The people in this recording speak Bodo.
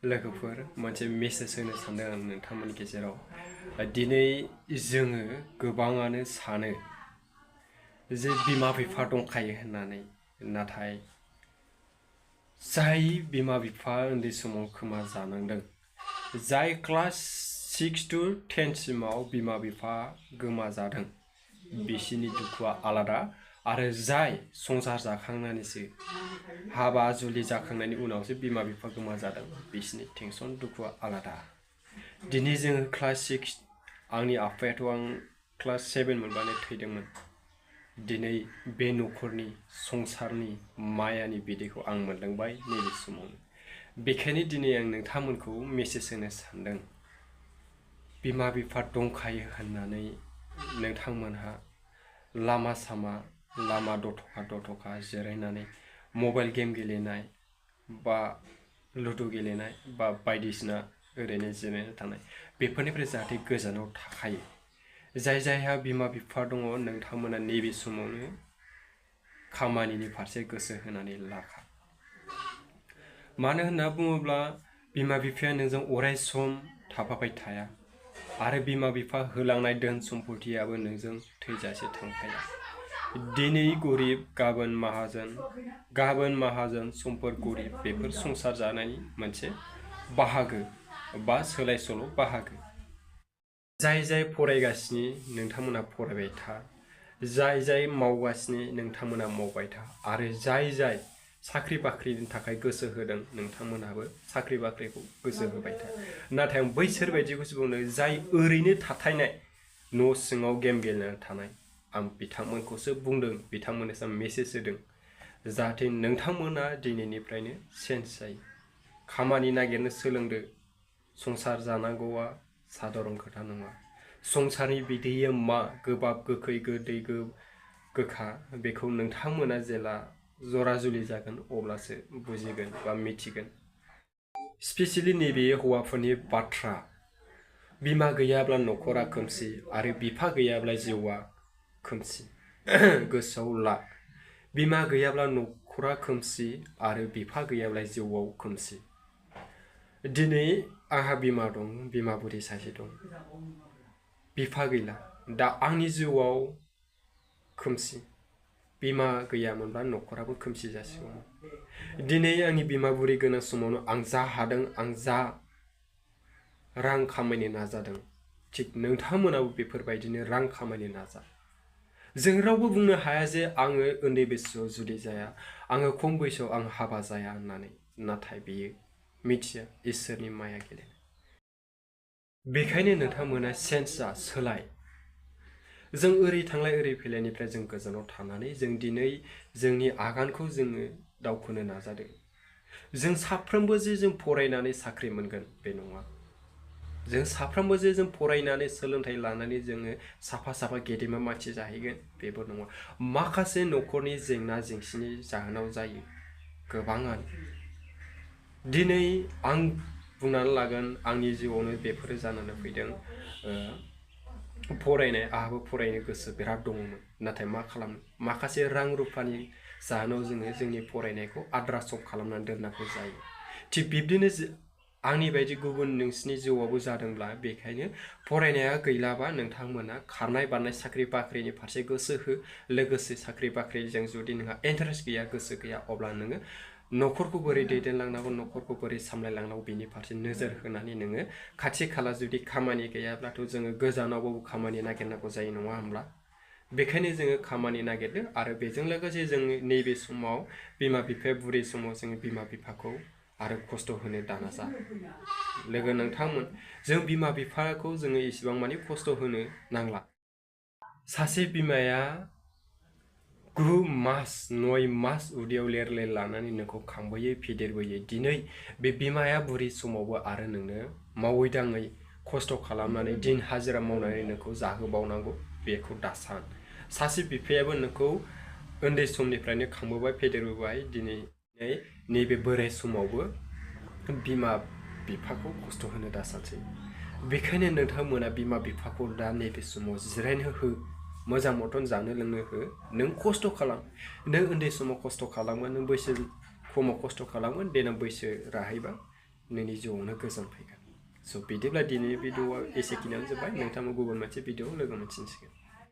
लोगोफोर मोनसे मेसेज होनो सानदों आं नोंथांमोननि गेजेराव। दिनै जोङो गोबाङानो सानो जे बिमा बिफा दंखायो होननानै, नाथाय जाय बिमा बिफा उन्दै समाव खोमा जानांदों, जाय क्लास 6 to 10 सिमाव बिमा बिफा गोमाजादों, बिसिनि दुखुआ आलादा। आरो जाय संसार जाखांनानैसो हाबा जुलि जाखांनायनि उनावसो बिमा बिफा गोमाजादों, बिसिनि टेनसन दुखुआ आलादा। दिनै जोङो क्लास 6, आंनि आफायाथ' आं क्लास 7 मोनबानो थैदोंमोन। दिनै बे न'खरनि संसारनि मायानि बिदैखौ आं मोनलोंबाय नैबे समावनो। बेखायनो दिनै आं नोंथांमोनखौ मेसेज होनो सानदों, बिमा बिफा दंखायो होननानै नोंथांमोनहा लामा सामा, लामा दथ'खा जिरायनानै मबाइल गेम गेलेनाय बा लुदु गेलेनाय बा बायदिसिना ओरैनो जिरायना थानाय, बेफोरनिफ्राय जाहाथे गोजानाव थाखायो। जाय जायहा बिमा बिफा दङ, नोंथांमोना नैबे समावनो खामानिनि फारसे गोसो होनानै लाखा। मानो होनना बुङोब्ला बिमा बिफाया नोंजों अराय सम थाफाबाय थाया, आरो बिमा बिफा होलांनाय धोन सम्पथियाबो नोंजों थैजासे थांफाया। दिनै गरिब गाबोन माहाजोन समफोर गरिब, बेफोर संसार जानायनि मोनसे बाहागो बा सोलाय सोल' बाहागो। जाय जाय फरायगासिनो नोंथांमोना फरायबाय था, जाय जाय मावगासिनो नोंथांमोना मावबाय था, आरो जाय जाय साख्रि बाख्रिनि थाखाय गोसो होदों, नोंथांमोनहाबो साख्रि बाख्रिखौ गोसो होबाय था। नाथाय आं बैसोर बायदिखौसो बुंदों जाय ओरैनो थाथायनाय, न' सिङाव गेम गेलेनानै थानाय, आं बिथांमोनखौसो बुंदों, बिथांमोननोसो मेसेज होदों, जाहाथे नोंथांमोना दिनैनिफ्रायनो चेन्ज जायो। खामानि नागिरनो सोलोंदो। संसार जानांगौआ साधारन खोथा नङा। संसारनि बिदैया मा, गोबाब गोखै गोदै गोखा, बेखौ नोंथांमोना जेला जरा जुलि जागोन अब्लासो बुजिगोन बा मिथिगोन। स्पेसियेलि नैबे हौवाफोरनि बाथ्रा, बिमा गैयाब्ला न'खरा खोमसि, आरो बिफा गैयाब्ला जिउआ खोमसि। गोसोआव ला, बिमा गैयाब्ला न'खरा खोमसि, आरो बिफा गैयाब्ला जिउआव खोमसि। दिनै आंहा बिमा दं, बिमा बुरि सासे दं, बिफा गैला। दा आंनि जिउआव खोमसि। बिमा गैयामोनब्ला न'खराबो खोमसि जासिगौमोन। दिनै आंनि बिमा बुरि गोनां समावनो आं जा हादों, आं जा रां खामायनो नाजादों, थिग नोंथांमोनाबो बेफोरबायदिनो रां खामायनो नाजा। जों रावबो बुंनो हाया जे आङो उन्दै बैसोआव जुलि जाया, आङो खम बैसोआव आं हाबा जाया होननानै। नाथाय बेयो मिथिया इसोरनि माया गेलेनाय। बेखायनो नोंथांमोना चेन्ज जा, सोलाय। जों ओरै थांलाय ओरै फैलायनिफ्राय जों गोजानाव थानानै जों दिनै जोंनि आगानखौ जोङो दावखोनो नाजादों। जों साफ्रोमबो जे जों फरायनानै साख्रि मोनगोन बे नङा। जों साफ्रोमबो जे जों फरायनानै सोलोंथाइ लानानै जोङो साफा गेदेमा मानसि जाहैगोन बेबो नङा। माखासे न'खरनि जेंना जेंसिनि जाहोनाव जायो, गोबाङानो। दिनै आं बुंनानै लागोन, आंनि जिउआवनो बेफोरो जानानै फैदों। फरायनाय, आंहाबो फरायनो गोसो बिराद दङमोन, नाथाय मा खालामनो, माखासे रां रुफानि जाहोनाव जोङो जोंनि फरायनायखौ आद्रा सम खालामनानै दोननांगौ जायो। थिग बिब्दिनो आंनि बायदि गुबुन नोंसिनि जिउआवबो जादोंब्ला, बेखायनो फरायनाया गैलाबा नोंथांमोना खारनाय बारनाय साख्रि बाख्रिनि फारसे गोसो हो। लोगोसे साख्रि बाख्रिजों जुदि नोंहा इन्टारेस्ट गैया, गोसो गैया, अब्ला नोङो न'खरखौ बोरै दैदेनलांनांगौ, न'खरखौ बोरै सामलायलांनांगौ, बेनि फारसे नोजोर होनानै नोङो खाथि खाला जुदि खामानि गैयाब्लाथ' जोङो गोजानावबो खामानि नागिरनांगौ जायो, नङा होमब्ला? बेखायनो जोङो खामानि नागिरदो, आरो बेजों लोगोसे जोङो नैबे समाव बिमा बिफाया बुरै समाव जोङो बिमा बिफाखौ आरो खस्थ' होनो दानाजा। लोगो नोंथांमोन, जों बिमा बिफाखौ जोङो इसिबां मानि खस्थ' होनो नांला। सासे बिमाया 9 मास 9 मास उदैयाव लेर लेर लानानै नोंखौ खांबोयो, फेदेरबोयो। दिनै बे बिमाया बुरै समावबो आरो नोंनो मावै दाङै खस्थ' खालामनानै दिन हाजिरा मावनानै नोंखौ जाहोबावनांगौ, बेखौ दासान। सासे बिफायाबो नोंखौ उन्दै समनिफ्रायनो खांबोबाय, फेदेरबोबाय। दिनै नैबे बोराय समावबो बिमा बिफाखौ खस्थ' होनो दासानसै। बेखायनो नोंथांमोना बिमा बिफाखौ दा नैबे समाव जिरायनो हो, मोजां मथन जानो लोंनो हो। नों खस्थ' खालाम। नों उन्दै समाव खस्थ' खालामगोन, नों बैसो खमाव खस्थ' खालामगोन, देनां बैसो राहैबा नोंनि जिउआवनो गोजोन फैगोन। स' बिदिब्ला दिनैनि भिडिअ'आ एसेखिनियावनो जोब्बाय। नोंथांमोन गुबुन मोनसे भिडिअ'आव लोगो मोनफिनसिगोन।